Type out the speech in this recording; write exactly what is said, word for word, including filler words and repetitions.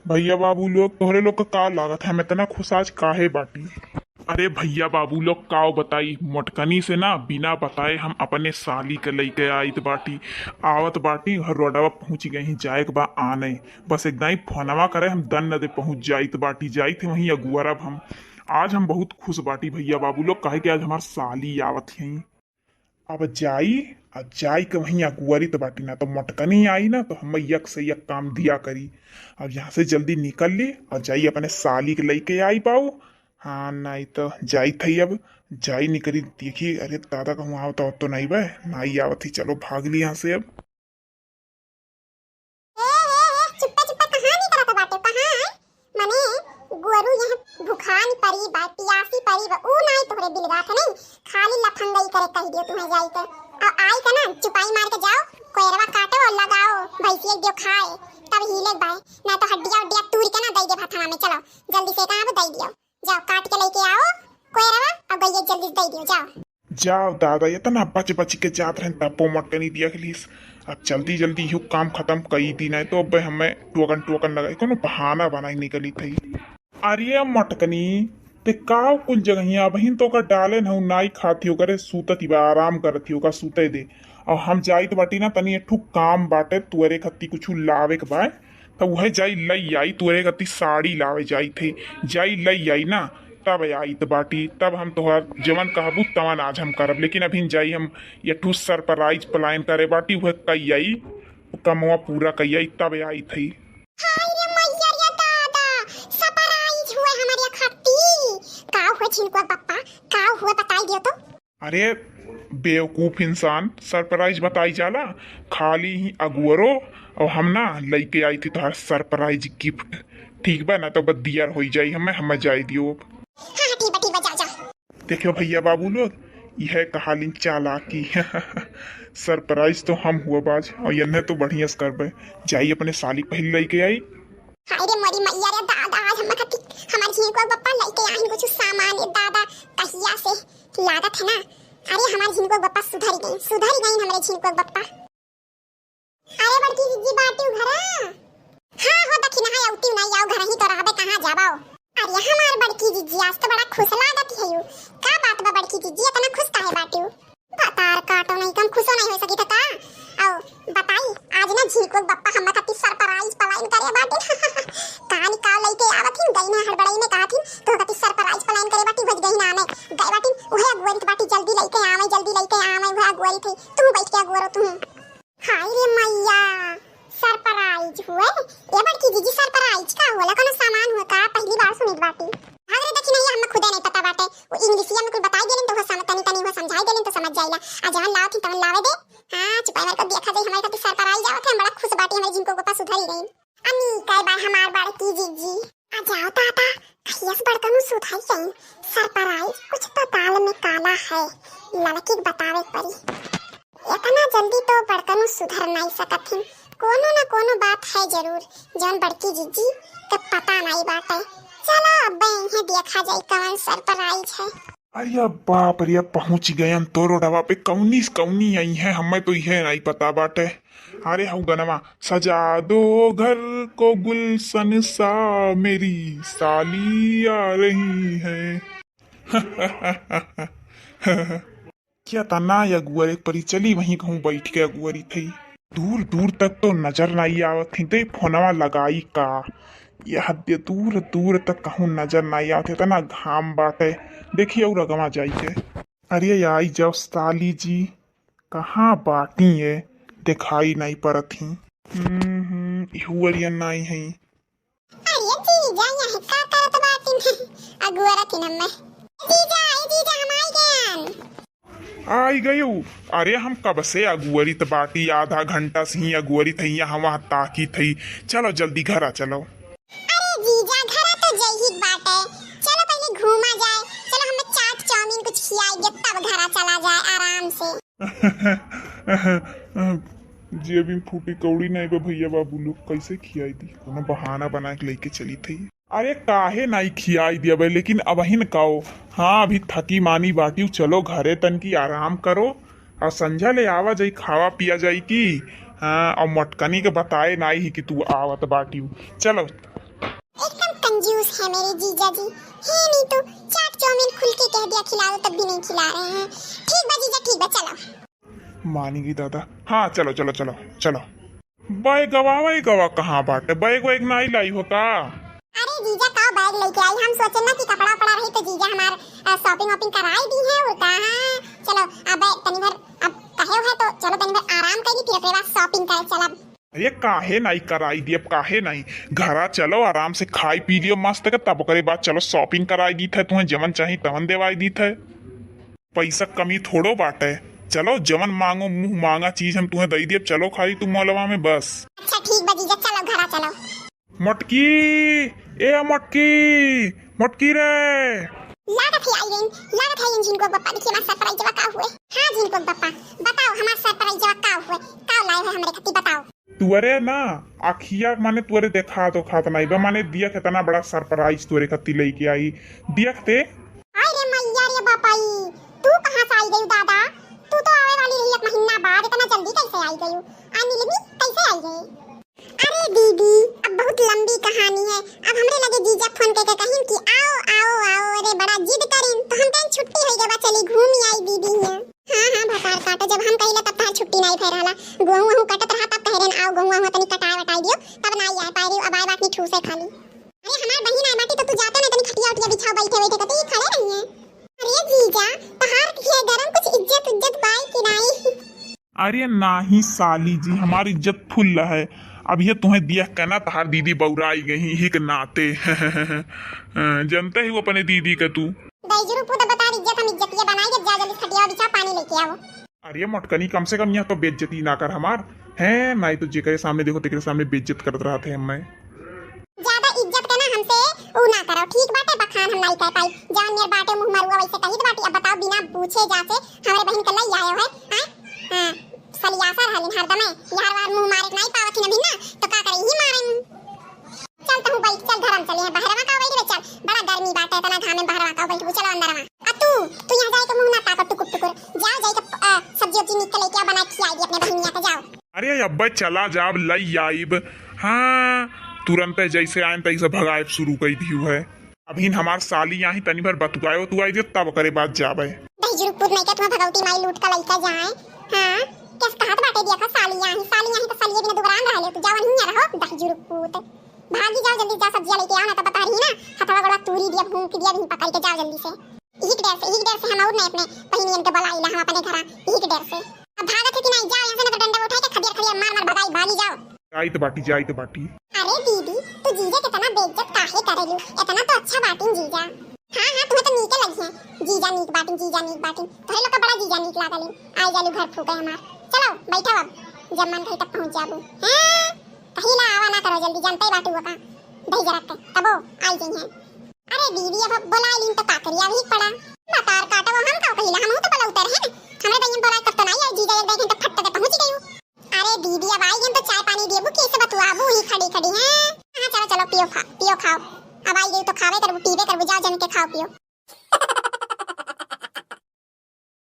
भइया बाबू लोग, तोहरे लोग का का लागत है, हम इतना खुश आज काहे बाटी? अरे भइया बाबू लोग, काव बताई, मोटकनी से ना बिना बताए हम अपने साली के लइके आइत बाटी। आवत बाटी, हर रोडवा पहुँच गई, जाए के बा आने। बस एक दाई फोनवा करे, हम दन न दे पहुँच जाइत बाटी, जाइत है वहीं अगुअरब हम। आज हम बहुत खुश बाटी भइया बाबू लोग, काहे कि आज हमार साली आवत है। अब जाई, अब जाई के वहीं अगुअरी तो बाटी ना, तो मोटकनी आई ना, तो हम यक से यक काम दिया करी। अब यहाँ से जल्दी निकल ली और जाई अपने साली के लइके आई पाऊ। हाँ, नहीं तो जाई थई, अब जाई निकली, देखी, अरे दादा कहूँ आवत आवत तो नहीं बे, नहीं आवत ही, चलो भाग ली यहाँ से अब। ए, ए, ए, चुप्पे चुप्पे कहाँ निकलत बाटे, कहाँ है? मने गोरू यह भुखान परी बा, पियासी परी बा, ऊ नाई तोहरे बिलगात नहीं, खाली लफंगई करे कह दियो तुम्हें जाई के। अब आई के ना चुपाई मार के जाओ, कोयरवा काटो और लगाओ, भैंसिया दियो खाए, तब हिले बाय, ना तो हड्डिया उड्डिया तूर के ना दई दे भाथवा में। चलो जल्दी से कहाँ दई दियो, जाओ काट के लेके आओ कोयरवा और गइया जल्दी दई दियो, जाओ। जाओ दादा, इतना बच बच के जात रहन, तब्बो मोटकनी दिया गलिस। अब जल्दी जल्दी इहू काम खत्म कई दी, नहीं तो अब हमें टोकन टोकन लगाई, कोनो बहाना बनाई निकली थई। अरे मोटकनी, ते काव कुल जगहिया अबहिन तो ओकर डाले न हऊ, नाई खाती ओकरे, सूतत ही बा, आराम करत ही, ओका सूते दे। और हम जाइत बाटी ना, तनी एक ठू काम बाटे, तुअरे खत्ती कुछ लावे के बा, त उहे जाई लई आई, तोरे गति साड़ी लावे जाई थे, जाई लई आई ना, तब आइत बाटी, तब हम तोहार जवन कहबू तवन आज हम करब। लेकिन अभी जाई हम ये ठू सरप्राइज प्लान करे बाटी, उहे कई आई, कमवा पूरा कई आई, तब आई थी। हाय रे मैया रे दादा, सरप्राइज हुए हमरे खत्ती। का हुए झिनकुआ पप्पा, का हुए बताई दियो तो। अरे बेवकूफ इंसान, सरप्राइज बताई जाला? खाली ही अगुअरो और हम ना लइके आई थी तोहार सरप्राइज गिफ्ट, ठीक बा ना? तो बस दियर होई जाई हमें, हमें जाई दियो अब। हाँ, हाँ, ठीक बा, ठीक बा, जा, जा। देखियो भइया बाबू लोग, यह कहालिन चालाकी। सरप्राइज तो हम हुआ बाज, और यन्ने तो बढ़िया से करबे। जाई अपने साली पहले लइके आई। हाय रे मोरी मैया रे दादा, आज हम खती हमार झिनकुआ पप्पा लइके आइन कुछ सामान, ए दादा, कहिया से लागत है ना। अरे हमार झिनकुआ पप्पा सुधर गई, सुधर गई हमारे झिनकुआ पप्पा। अरे बड़की जिज्जी बाटिउ घरा? हाँ हो दखिन है, अउतिउ नाई आओ, घर ही तो रहबे, कहाँ जाबाओ? अरे हमार बड़की जिज्जी आज तो बड़ा खुश लागत है यू। का बात बा बड़की जिज्जी, इतना खुश काहे बाटिउ? भतार काटो नहीं, कम खुशो नहीं हो सकी था का? आओ बताई, आज ना झिनकुआ पप्पा हम खती सरप्राइज प्लान करे बाटे। कहानी का लइके आवत हिन, गई ना हड़बड़ाई में कहत हिन, तो खती सरप्राइज प्लान करे बाटी, भज गई ना आने, गई बाटी, उहे अगुअरित बाटी, जल्दी लइके आवे, जल्दी लइके आवे, उहे अगुअरित है, तू बैठ के अगुअरो तू। हाय रे मैया, सरप्राइज हुए। ए बड़की जीजी, सरप्राइज का होला? कोनो सामान हुए का? पहली बार सुनित बाटी। हाँ रे, देखी नहीं, हमें खुदे नहीं पता बाटे। वो इंग्लिशिया में कुछ बताई देलिन तो वो सम-, तनी तनी वो समझाई देलिन तो समझ जाइला। आ जवन लावत ही तवन लावे दे। हाँ, चुपाई मार के देखा जाई, हमारे खातिर सरप्राइज आवत है, हम बड़ा खुश बाटी, हमारे झिनकुआ पप्पा सुधरी गई। अम्मी, कई बार हमार बड़की जीजी। आ जाओ दादा, कहियस बड़कनू सुधर गई। सरप्राइज कुछ तो दाल में काला है, लड़की के बतावे के पड़ी। इतना जल्दी तो बड़कनू सुधर नहीं सकत हिन, कोनो न कोनो बात है जरूर, जौन बड़की जीजी के पता नहीं बाटे। चलो अब इन्हें देखा जाए कौन सरप्राइज है। अरे बाप रे, पहुंच गयन तो रोडवा पे। कौनी कौनी आई है, हमें तो यह नहीं पता बाटे। अरे हऊ गनवा, सजा दो घर को गुलशन सा, मेरी साली आ रही है। क्या तना अगुअरे परी, चली वहीं कहूँ बैठ के अगुअरी थी। दूर दूर तक तो नजर नहीं आवत थी, ते फोनवा लगाई का? यह दे दूर दूर तक कहूँ नजर नहीं आवत, इतना घाम बाटे। देखी और अगवा जाई के। अरे आई जाओ साली जी, कहाँ बाटी है, दिखाई नहीं पड़त ही। हम्म, हम्म, इहुअरिया नहीं है। अरे जीजा, यहाँ का करत बाटी में? अगुअरत ही न मैं। जीजा, ए जीजा, हम आई गयन। आई गयू? अरे हम कब से अगुअरित बाटी, आधा घंटा से ही अगुअरित ही, यहाँ वहाँ ताकी थी। चलो जल्दी घरा चलो। अरे जीजा, घरा तो जइही बाटे, चलो पहले घूमा जाए, चलो हमें चाट चाउमीन कुछ खियाई दे, तब घरा चला जाए आराम से। जेबी में फूटी कौड़ी नहीं बा भइया बाबू लोग, कैसे खियाई दी? कोनो बहाना बना के लेके चली थी। अरे काहे नहीं खियाई दिया बे, लेकिन अबहिन काओ। हाँ, अभी थकी मानी बाटिउ, चलो घरे तनकी आराम करो, और संझा ले आवा जाई, खावा पिया जाई की। हाँ, और मोटकनी के बताए नाई ही कि तू आवत बाटिउ। चलो, है मेरे जीजा जी, है नहीं तो चाट चाउमीन खुल के कह दिया खिला दो, तब भी नहीं खिला रहे हैं। ठीक बा जीजा, ठीक बा, चलो। मानी गई दादा। हाँ, चलो, चलो, चलो, चलो। बैगवा, बैगवा कहाँ बाटे? बैग वैग नाई लाई हो का? अरे जीजा, का बैग लेके आई? हम सोचे ना कि कपड़ा उपड़ा रही तो जीजा हमार, अ, shopping वॉपिंग कराई दी है और का। हाँ, चलो, अब तनी भर, अब कहे है तो चलो तनी भर आराम कर ली, फिर ओकरे बाद shopping करे चलब। अरे काहे नाई कराई दी, अब काहे नाई? घरा चलो, आराम से खाई पी लियो मस्त के, तब ओकरे बाद चलो shopping कराई दी थे, तुम्हें जवन चाही तवन देवाई दी थे। पैसा कमी थोड़ो बाटे। चलो, जवन मांगो, मुंह मांगा चीज हम तुहें दई दियब। चलो, खाली तू मॉलवा में बस। अच्छा, ठीक बा जीजा, चलो, घरा चलो। मोटकी, ए मोटकी, मोटकी रे। लागत है आई गईन, लागत है इन झिनको बप्पा, देखिए हमार surprise जवा का हुए। हाँ झिनको बप्पा, बताओ हमार surprise जवा का हुए, का लाए हो हमरे खातिर, बताओ। तुअरे ना अखिया माने तुअरे देखा तो खात नाई बा, माने दिया कितना बड़ा surprise तुअरे खातिर लेके आई। दिया ते। हाय रे मैया रे बापाई, तू कहाँ से आई गयू दादा? तू तो आवे वाली रही एक महीना बाद, इतना जल्दी कैसे आई गयू? आ नीलमी कैसे आई गई? अरे दीदी, अब बहुत लंबी कहानी है। अब हमरे लगे जीजा फोन करके कहिन कि आओ, आओ, आओ। अरे बड़ा जिद करिन, तो हम कहें छुट्टी हो गई बा, चली घूम आई दीदी हियां। हाँ, हाँ, भतार काटो, जब हम कहिला तब तहार छुट्टी नाई भय रहला। गोहूं वहूं कटत रहा तब कह रहेन, "आओ गोहूं वहूं तनी कटाए वटाए दियो", तब नाई आए पाए रही, अब आए बात नहीं ठूसे खाली। अरे हमार बहिन आए बाटी तो तू जाते ना, तनी खटिया उटिया बिछाओ, बैठे बैठे कती खड़े रहिए। अरे जीजा, तहार के गरम कुछ इज्जत उज्जत बाई कि नाई? अरे नाही साली जी, हमार इज्जत फुल है। अब ये तुम्हें दिया कहना तहार दीदी बौराई गई ही के नाते। जनते ही वो अपने दीदी के तू। बैजरू पूत बता इज्जत हम इज्जतिया बनाई, जब जा जल्दी खटिया बिछा, पानी लेके आओ। अरे मोटकनी, कम से कम यहाँ तो बेइज्जती ना कर हमार, हैं? नाई तो जेकरे सामने देखो तेकरे सामने बेइज्जत करत रहत है हमें। ज्यादा इज्जत के ना हमसे ऊ ना करो, ठीक बाटे? बखान हम नाई कह पाई, जवन मेर बाटे मुंह मरुआ वैसे कहित बाटी। अब बताओ, बिना पूछे जाचे हमरे बहिन के लई आयो है, हैं? हाँ, सलियासा रहलिन हरदमे, यार वार मुंह मारे के नाई पावत ही ना, तो का करे, ही मारे मुंह। चल तहूँ बैठ, चल घरम चले हैं, बहरवा का बैठ बे, चल, बड़ा गर्मी बाटे, इतना घामे में बहरवा का बैठबू, चलो अंदरवा। आ तू, तू यहाँ जाए के मुंह ना ताको टुकुर टुकुर, जाओ जाए के, अ, सब्जी उब्जी निक के लेके आओ, बना के खियाई दी अपने बहिनिया के, जाओ। अरे अब्बे चला जाब, लई आइब। हाँ, तुरंते जैसे आएन तैसे भगाएब शुरू कई दिहू है। अभिन हमार साली आही, तनी भर बतुआए उतुआए दियो, तब ओकरे बाद जाबे। दहिजुर पूत नहीं के तुम्हें भगवती माई लूट का लइका जाए। हाँ, कस कहत बाटे दिया का साली आही, साली आही तो सलिए बिना दुबरान रह ले, तू जावन ही रहो दहिजुर पूत। भागी जाओ जल्दी, जाओ सब्जियां लेके आओ, ना तो बता रही ना, हथवा गोड़वा तूरी दिया, भूंक दिया, भी पकड़ के जाओ जल्दी से। यही के डर से, यही के डर से हम और नहीं अपने बहिनियन के बुलाइला हम अपने घरा, यही के डर से। अब भागत है कि नहीं, जाओ यहाँ से, ना तो डंडा उठा के खदियर खदियर मार मार भगाई, भागी जाओ। जाइत बाटी, जाइत बाटी। अरे दीदी, तू जीजा के इतना बेइज्जत काहे करेलू? इतना तो अच्छा बाटिन जीजा। हाँ, हाँ, तुम्हें तो नीके लगी है। जीजा नीक बाटिन, जीजा नीक बाटिन। तोहरे लोग का बड़ा जीजा नीक लागलिन। आई जालू घर फूके हमार। चलो, बैठो अब। जब मन कही तब पहुँच जाबू। हाँ, कहीं ना आवा ना करो जल्दी, जानते ही बाटू का। दही जरक के, तबो आई गई हैं। अरे दीदी, अब बोलाइलिन तो का करी, अभी पड़ा। बतार काटो, हम का कहिला, हम तो बोला उतर है। हमरे बहिन बोला तब तो नहीं आई, जीजा एक दो घंटा फट के पहुँच गई। अरे दीदी, अब आई गई तो चाय पानी देबू, कैसे बतुआबू ही खड़ी खड़ी हैं? हाँ, चलो, चलो, पियो खा, पियो खाओ। अब आई गई तो खावे करबू, पीवे करबू, जाओ जन के खाओ पियो।